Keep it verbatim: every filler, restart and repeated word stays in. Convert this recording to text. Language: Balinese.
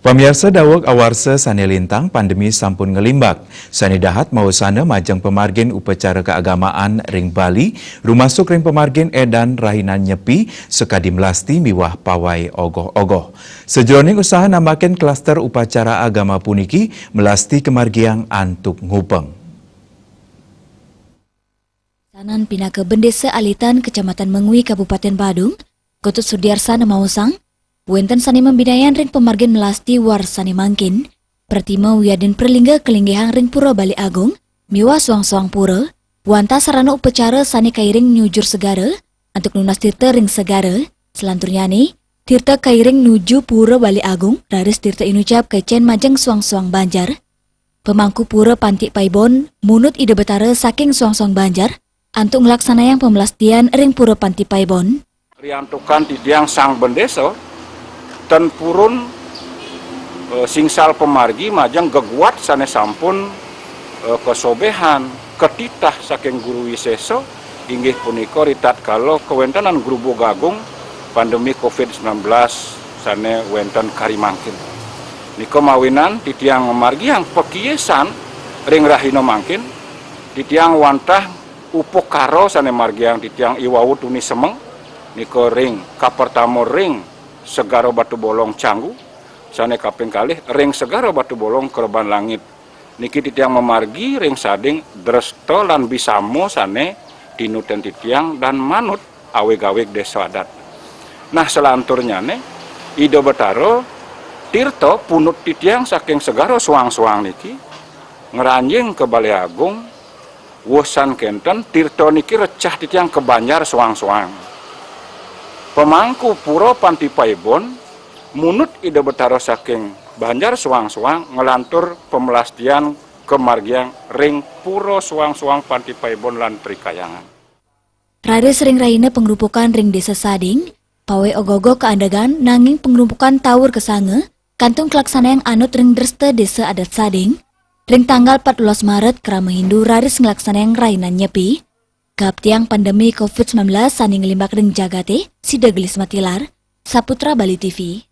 Pamiarsa daweg awarsa sane lintang, pandemi sampun nglimbak. Sane dahat maosana majeng pamargin upacara kaagamaan ring Bali, rumasuk ring pamargin Edan Rahinan Nyepi, sakadi melasti miwah pawai ogoh-ogoh. Sajroning usaha nambakin klaster upacara agama puniki, melasti kamargiang antuk ngupeng. Sanan pinaka Bendesa Alitan, Kecamatan Mengwi, Kabupaten Badung, Ketut Sudiarsana maosang, wenten sane mabinayan ring pamargin melasti warsane mangkin, pratima wiadin pralingga kalinggihang ring Pura Bale Agung miwah soang-soang pura, wantah sarana upacara sane kairing nyujur segara antuk nunas tirta ring segara, salanturnyane tirta kairing nuju Pura Bale Agung, raris tirta inucap kaicen majeng soang-soang banjar. Pamangku pura Panti Paibon munut Ida Betara saking soang-soang banjar antuk nglaksanayang pamelastian ring Pura Panti Paibon. Riantukan titiang Sang Bendesa, ten purun, eh, singsal pamargi majeng geguat sane sampun, eh, kasobehan, katitah saking Guru Wisesa, inggih punika ritatkala kawentenan grubug agung pandemi covid sembilan belas sane wenten kari mangkin. Nika mawinan titiang ngamargiang pakiesan ring rahina mangkin, titiang wantah upakara sane margiang titiang iwau tuni semeng, nika ring kapertama ring Segara Batu Bolong Canggu, sane kaping kalih ring Segara Batu Bolong Kereban Langit. Niki titiang mamargi ring sading dresta lan bisama sane tinuten titiang dan manut awig-awig desa adat. Nah, salanturnyane Ida Betara tirta punut titiang saking segara soang-soang niki ngranjing ka Bale Agung, wusan kenten tirta niki recah titiang ka banjar soang-soang. Pamangku Pura Panti Paibon munut Ida Betara saking banjar soang-soang nglantur pamelastian kamargiang ring pura soang-soang Panti Paibon lan Trikayangan. Raris ring rahina pangrupukan ring Desa Sading, pawai ogoh-ogoh kaandegan nanging pangrupukan tawur kasanga kantun kalaksanayang anut ring dresta desa adat Sading, ring tanggal patbelas Maret krama Hindu raris nglaksanayang rahinan Nyepi, gaptiang pandemi covid sembilan belas sane nglimbak ring jagate, sida gelis matilar. Saputra Bali T V.